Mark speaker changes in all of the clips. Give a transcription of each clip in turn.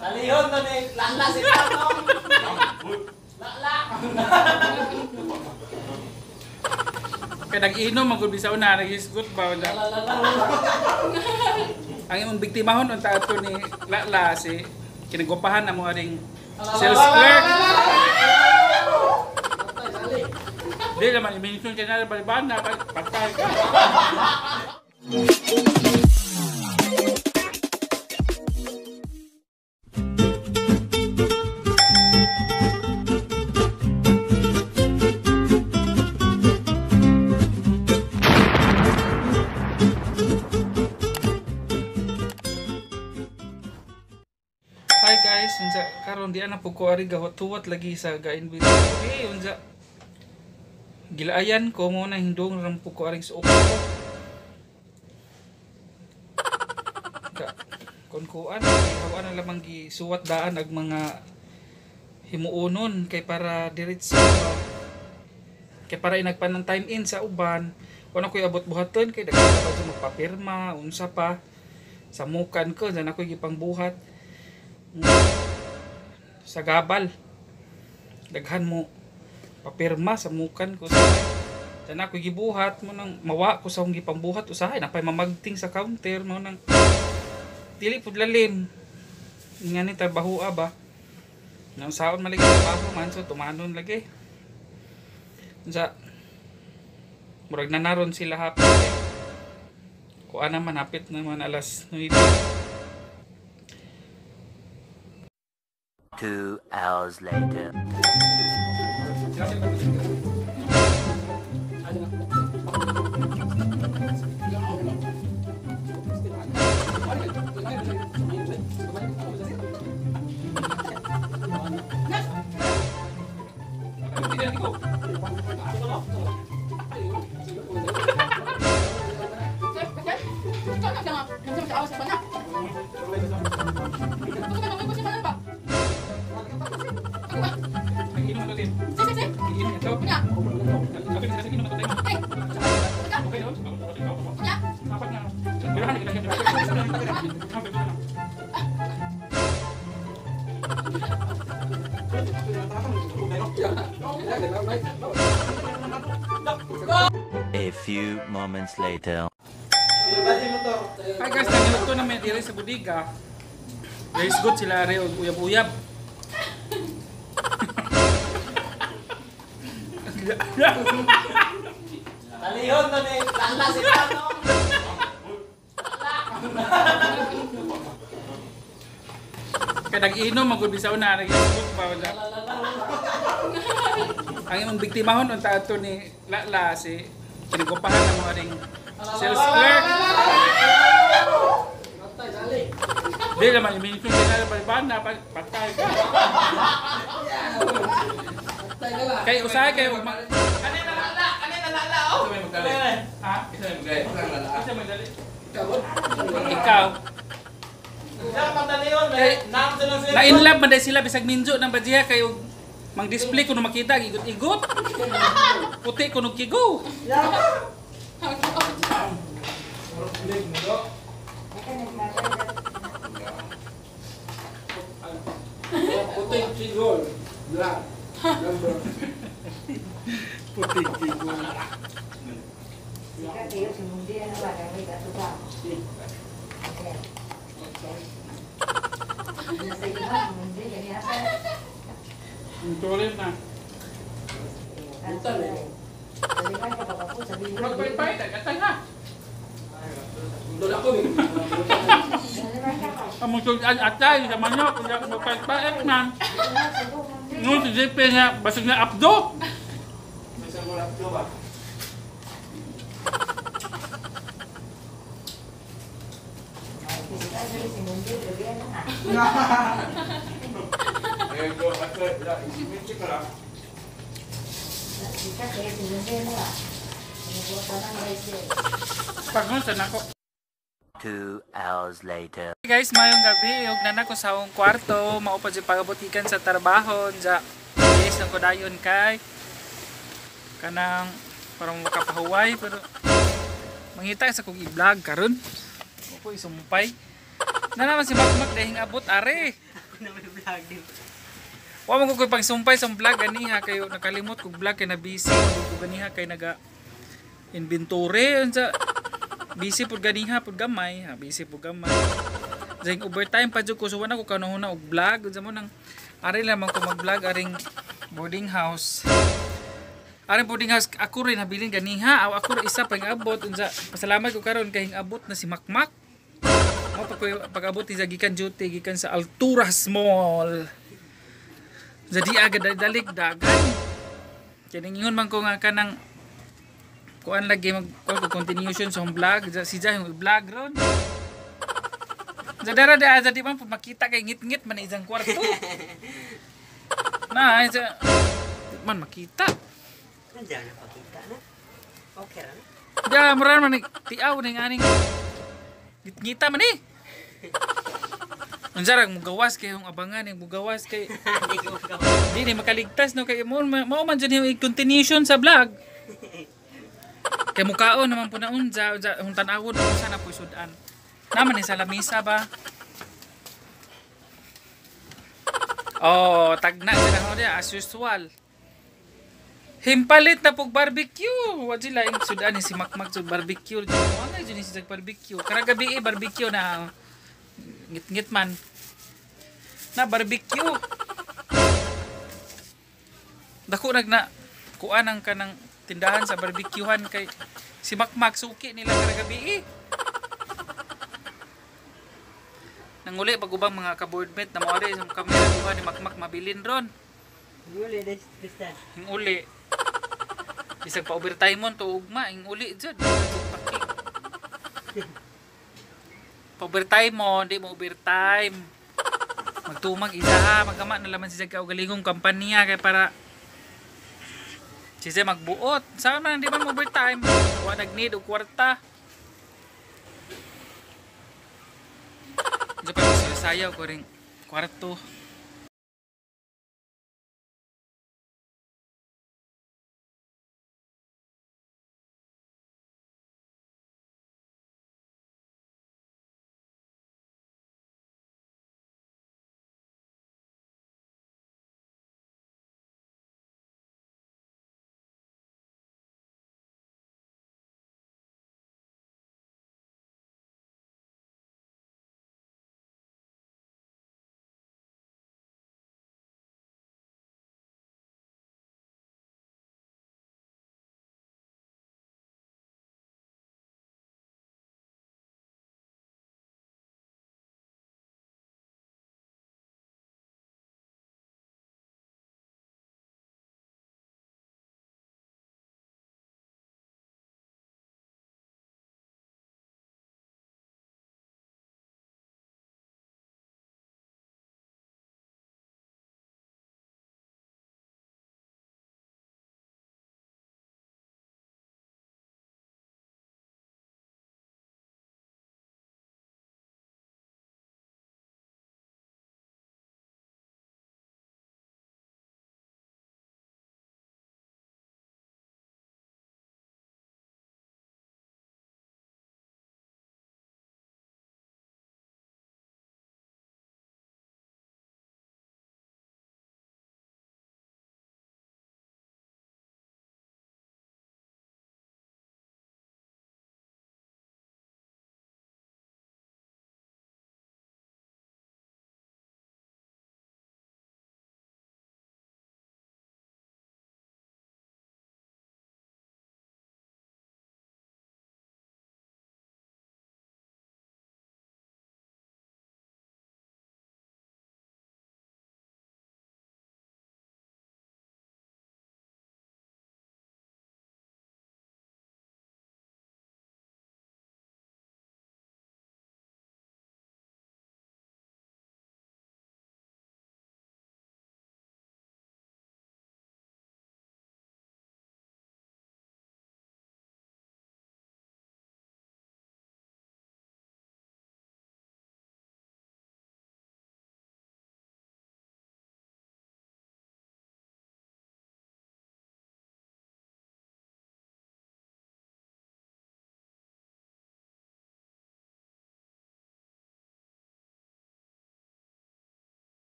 Speaker 1: Talihon na ni Lala si Tanong. Lala.
Speaker 2: Kaya nag-inom, mag-urbisa na, nag-isgot ba? Wala. Ang imong biktimahon unta ato ni Lala si kinagwapahan na mo aring sales clerk. Di naman i-mention kay na balibana patay ka. Hi guys, unsa karon di ana pud ko ari gawat-tuwat lagi sa ga-invite. Okay, unsa gilaayan ko mo na hindong ram pud ko aring suok ko. Kon kuan, hawa na lamang gisuwat daan ag mga himuonon kay para diretso kay para inagpan ng time in sa uban. Wala koy abot buhaton kay daghan pa jud magpapirma, unsa pa samukan ko, dyan ako'y gipangbuhat sa gabal. Daghan mo papirma sa mukan ko sa dyan ako'y gibuhat mo nang mawa ko sa akong gipangbuhat usahay napay mamagting sa counter mo nang dili pud lalim nga ni trabahoa ba nang saon man lagi trabaho man so tumanon lagi unsa murag nanaron sila hapit kuan naman hapit naman alas 9.
Speaker 3: 2 hours later. A few moments later.
Speaker 2: Hi guys, nagluto namin diri sa bodega. Guys, good sila ari og uyab-uyab.
Speaker 1: Talihon na ni Lala si Tanong. Lala.
Speaker 2: Kaya nag-inom, mag-urbisa na, nag-isgot ba? Wala. Ang imong biktimahon unta ato ni Lala si kinagwapahan na mo aring sales clerk. Di naman i-mention kay na balibana patay ka. Kay usahay kayo ug
Speaker 1: Kanina Lala, kanina Lala oh.
Speaker 2: Ha? Ikaw. Na in love man dahil sila bisag minjo ng badya kay og mang-display kuno makita igot-igot. Puti kuno kigo.
Speaker 4: Puti kigo. Black.
Speaker 2: Puti kigo. Tuloy na. Magpaypay, katay ha. Ang musulan atay sa manok, magpaypay man. Nung si JP nga, basig na abdo. Pagunsan ako.
Speaker 3: 2 hours later.
Speaker 2: Hey guys, mayong gabi, ug nana ko sa akong kwarto, mao pa jud pagabotikan sa trabaho, unsa. Yes, ang kudayon kay kanang parang makapahuway pero mangita sa kog i-vlog karon. Opo isumpay. Na naman si Makmak dahing abot are.
Speaker 1: Ako na may vlog din.
Speaker 2: Wa man ko ko'y pangsumpay sa vlog ganiha kayo nakalimot kog vlog kay na busy ko ganiha kay naga inventory unsa busy pud ganiha pud gamay ha, busy pud gamay. Zing overtime pa jud ko, so wala ko kanahuna og vlog unsa mo nang ari lamang ko mag-vlog aring boarding house. Aring boarding house ako rin habilin ganiha aw ako rin isa pang abot unsa pasalamat ko karon kay abot na si Makmak. Mo pag pag-abot ni sa gikan duty gikan sa Alturas Mall. Jadi agad dalik dagan. Kaya ningon man ko nga kanang kuan lagi mag kuan ko continuation sa vlog si Jai yung vlog ron. Zadara da di man po makita kay ngit-ngit man isang kwarto. Na sa di man makita.
Speaker 1: Nandiyan na pakita na. Okay ra na.
Speaker 2: Da mura man ni tiaw ning aning ngit-ngita man ni. Unsa ra mugawas kay yung abangan yung mugawas kay
Speaker 1: Hindi ko magawa.
Speaker 2: di ni makaligtas no kay mo mao man jud yung continuation sa vlog. Kay mukaon naman po na unsa unsa kung tan-awon unsa na po sudan. Naman ni sa lamisa ba? Oh, tagna sila ho dia as usual. Himpalit na pog barbecue. Wa sila yung sudan ni si Makmak sa barbecue. Wa na jud ni si barbecue. Karang gabi eh, barbecue na ngit-ngit man. Na barbecue. Dako nag na kuan ang kanang tindahan sa barbecuehan kay si Makmak suki nila karang gabi eh. Nanguli pag ubang mga ka-boardmate na moari sa kamera duha ni Makmak mabilin ron.
Speaker 1: Huli des Tristan.
Speaker 2: Ing uli. Bisag pa overtime mon to ugma ing uli jud. Pa overtime mo, di mo overtime. Magtumag isa ha, magkama na laman si Zag kaugalingong kampanya kay para si Zag magbuot. Saan man di man mo overtime? Wa nag-need og kwarta. Diyan pa sayaw ko ring kwarto.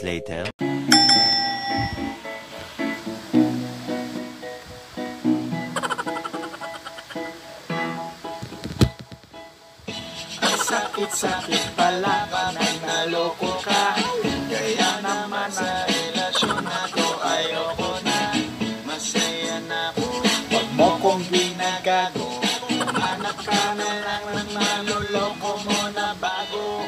Speaker 3: Later.
Speaker 5: Ang sakit-sakit pala kapag naloko ka. Kaya naman sa relasyon na to ayoko na. Masaya na ako, wag mo kong ginagago. Hanap ka na lang ng maloloko mo na bago.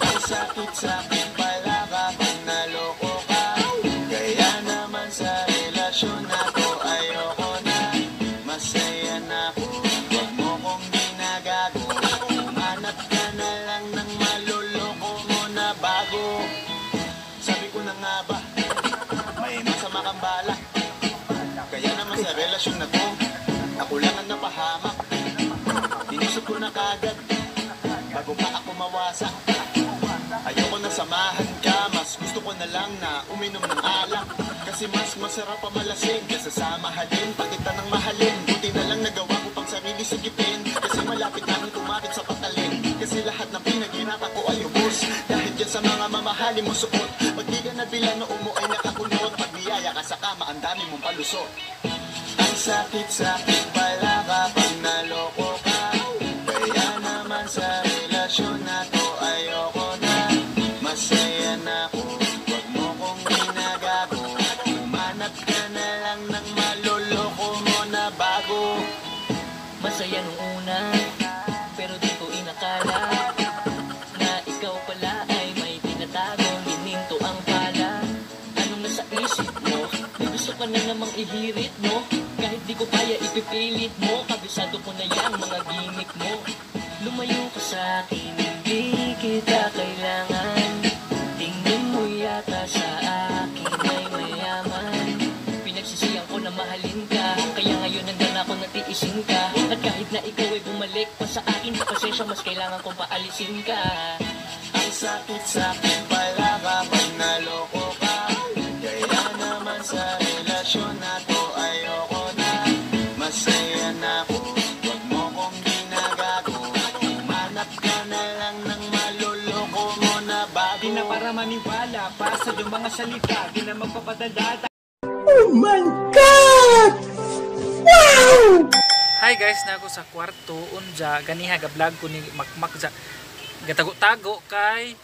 Speaker 5: Ang sakit-sakit pala kapag naloko ka. Kaya naman sa relasyon na to ayoko na. Masaya na ako, wag mo kong ginagago. Hanap ka na lang ng maloloko mo na bago. Sabi ko na nga ba, may masama kang balak. Kaya naman sa relasyon na to, ako lang ang napahamak. Inisip ko na kagad, bago pa ako mawasak. Ayoko na samahan ka, mas gusto ko na lang na uminom ng alak. Kasi mas masarap pa malasing kaysa sa mahalin, pa kita ng mahalin. Buti na lang nagawa ko pang sarili sagipin, kasi malapit na akong tumapit sa patalim. Kasi lahat ng pinaghirapan ko ay ubos, dahil dyan sa mga mamahalin mo suot. Pag di ka nabila noo mo ay nakakunot, pag niyaya ka sa kama ang dami mong palusot. Ang sakit-sakit pala kapag naloko ka. Kaya naman sa relasyon na to ayoko na. Masaya na ako, wag mo kong ginagago. Umanap ka na lang ng maloloko mo na bago.
Speaker 6: Masaya nung una, pero di ko inakala na ikaw pala ay may tinatago. Gininto ang pala. Anong nasa isip mo? May gusto ka na namang ihirit mo. Kahit di ko kaya ipipilit mo. Kabisado ko na yang mga gimmick mo. Lumayo ka sa akin, hindi kita kailangan. Tingin mo yata sa akin ay mayaman. Pinagsisiyan ko na mahalin ka, kaya ngayon handa na ako natiisin ka. At kahit na ikaw ay bumalik pa sa akin, pasensya, mas kailangan kong paalisin ka.
Speaker 5: Ang sakit-sakit pala kapag naloko ka. Kaya naman sa relasyon na to ayoko na. Masaya na ako, wag mo kong ginagago. Umanap ka na lang ng maloloko mo na bago.
Speaker 4: Di na para maniwala pa sa iyong mga salita, di na magpapadala.
Speaker 2: Hi guys, na ako sa kwarto unja ganiha ga vlog ko ni Makmak ja. Gatago-tago kay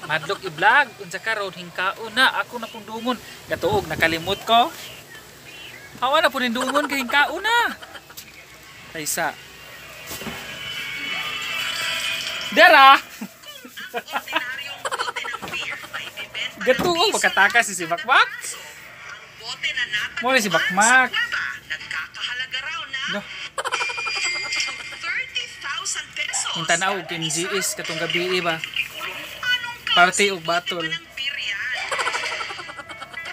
Speaker 2: madlok i-vlog unsa karon hingkaon na ako na pong dungon. Gatuog nakalimot ko. Hawa na po ning dungon kay hingkaon na. Kaysa. Dara. Gatuog makataka si Bakmak. Mo ni si Bakmak. No. Yung tanaw og MGS katong gabi ba. Party og battle.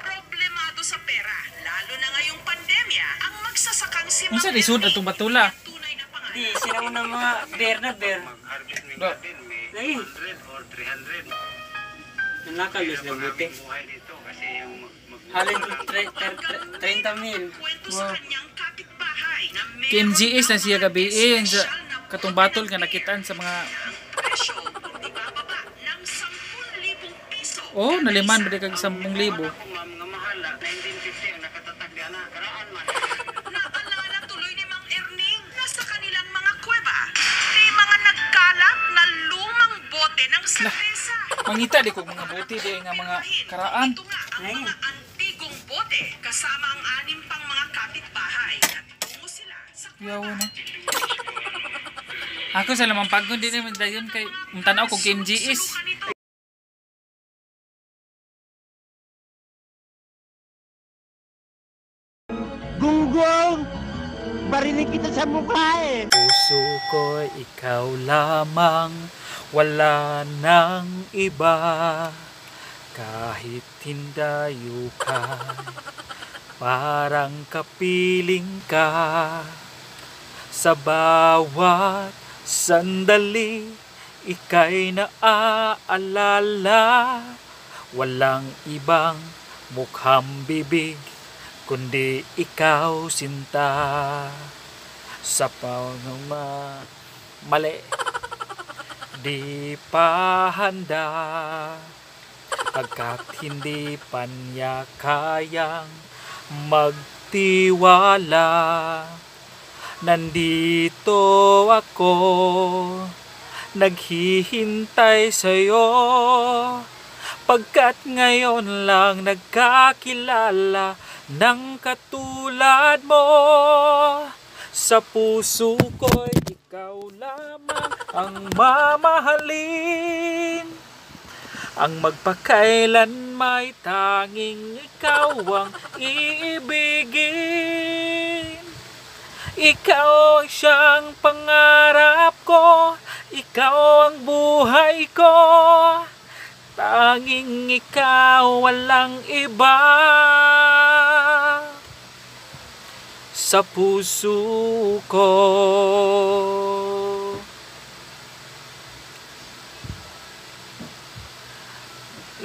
Speaker 7: Problemado sa pera, lalo na ngayong pandemya, ang magsasakang si
Speaker 2: Unsa di sud atong batula?
Speaker 7: tunay na pangalan.
Speaker 1: Di, sila una mga bear na bear.
Speaker 2: Do.
Speaker 1: Lagi. Nakalos na buti. Halin 30 mil.
Speaker 7: Kwento sa kanyang kapitbahay na meron
Speaker 2: KMGS na siya gabi sa katong battle nga nakitaan sa mga
Speaker 7: presyo di bababa ng 10,000 piso.
Speaker 2: oh naliman ba di kag 10,000.
Speaker 7: Naalala tuloy ni Mang Erning na sa kanilang mga kuweba, may mga nagkalat na lumang bote ng serbesa.
Speaker 2: Mangita di ko mga buti di nga mga karaan.
Speaker 7: Ito nga ang mga antigong bote kasama ang anim pang mga kapitbahay. At tungo sila sa
Speaker 2: Yaw na. Ako sa lamang pagod din naman dayon kay tanaw ko KMGS.
Speaker 4: Gunggong! Barinig kita sa mukha eh!
Speaker 2: Puso ko ikaw lamang, wala nang iba. Kahit hindayo ka, parang kapiling ka. Sa bawat sandali, ika'y naaalala. Walang ibang mukhang bibig, kundi ikaw sinta. Sa pangama mali, di pa handa. Pagkat hindi pa niya kayang magtiwala, nandito ako, naghihintay sa'yo. Pagkat ngayon lang nagkakilala ng katulad mo, sa puso ko'y ikaw lamang ang mamahalin. Ang magpakailan may tanging ikaw ang iibigin. Ikaw ang siyang pangarap ko, ikaw ang buhay ko. Tanging ikaw, walang iba sa puso ko.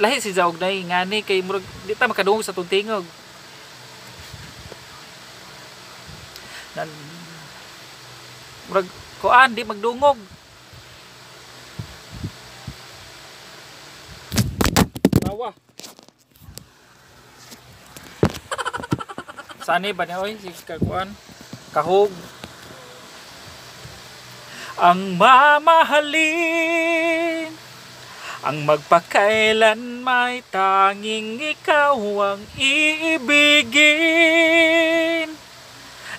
Speaker 2: Lahi si Zaog na ngani kay murag di ta makadungog sa atong tingog. Nan murag kuan di magdungog. Tawa. Sani ba niya oy si kakuan kahog. Ang mamahalin, ang magpakailan may tanging ikaw ang iibigin.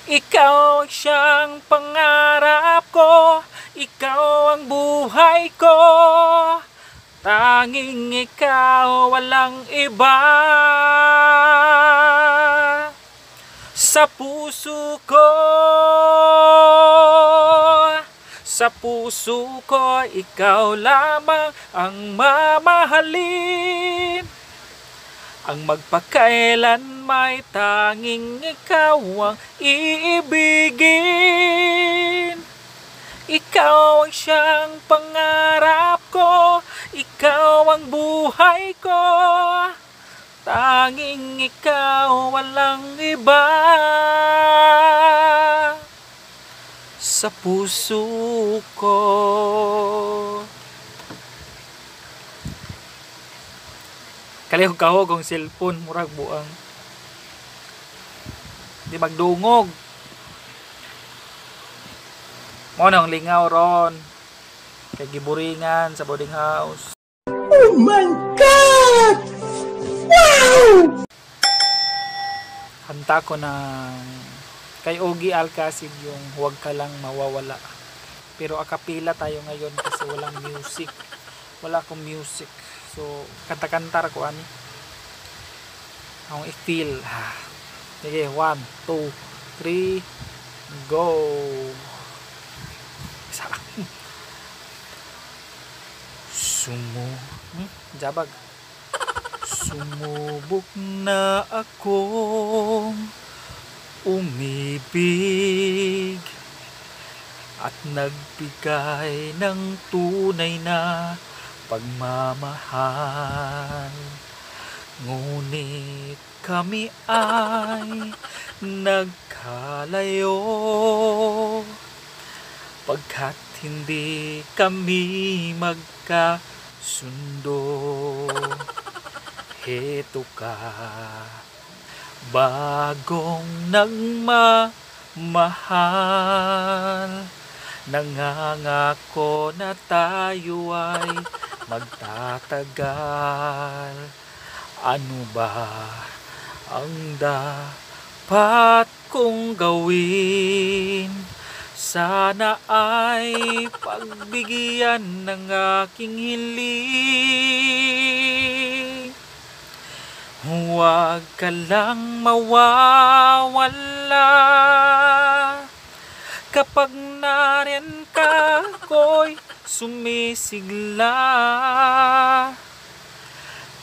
Speaker 2: Ikaw ang siyang pangarap ko, ikaw ang buhay ko. Tanging ikaw, walang iba sa puso ko. Sa puso ko, ikaw lamang ang mamahalin. Ang magpakailan may tanging ikaw ang iibigin. Ikaw ang siyang pangarap ko, ikaw ang buhay ko. Tanging ikaw, walang iba sa puso ko. Kalihog kahog ang cellphone, murag buang. Di magdungog. Mo nang lingaw ron. Kay giburingan sa boarding house.
Speaker 1: Oh my God! Wow!
Speaker 2: Kanta ko ng kay Ogie Alcacid yung Huwag Ka Lang Mawawala. Pero akapila tayo ngayon kasi walang music. Wala akong music. So, kanta-kanta ra ko ani. Akong i-feel. Sige, 1, 2, 3, go! Isa. Jabag. Sumubok na akong umibig at nagbigay ng tunay na pagmamahal. Ngunit kami ay nagkalayo pagkat hindi kami magkasundo. Heto ka, bagong nagmamahal, nangangako na tayo ay magtatagal. Ano ba ang dapat kong gawin? Sana ay pagbigyan ng aking hiling. Huwag ka lang mawawala. Kapag nariyan ka, ako'y sumisigla.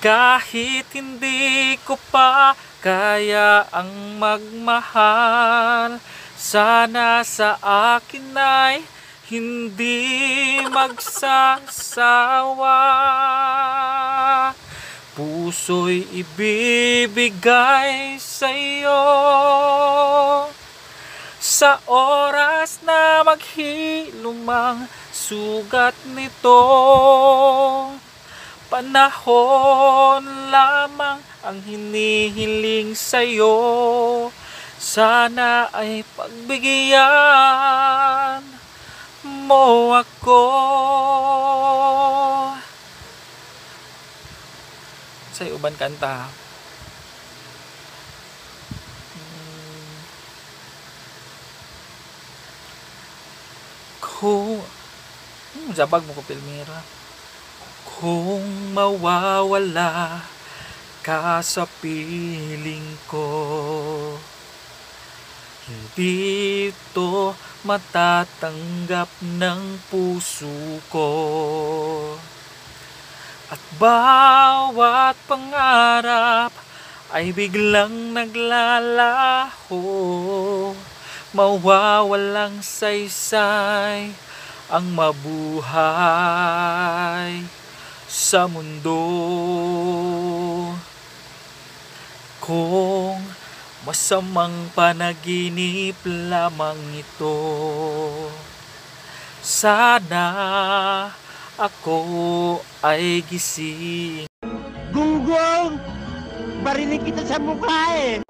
Speaker 2: Kahit hindi ko pa kaya ang magmahal, sana sa akin ay hindi magsasawa. Puso'y ibibigay sa'yo sa oras na maghilom ang sugat nito. Panahon lamang ang hinihiling sa'yo. Sana ay pagbigyan mo ako. Sa uban kanta. Kung jabag mo ko pilmira. Kung mawawala ka sa piling ko, hindi ito matatanggap ng puso ko. At bawat pangarap ay biglang naglalaho. Mawawalang saysay ang mabuhay sa mundo. Kung masamang panaginip lamang ito, sana ako ay gising.
Speaker 1: Gunggong! Barinig kita sa mukha eh!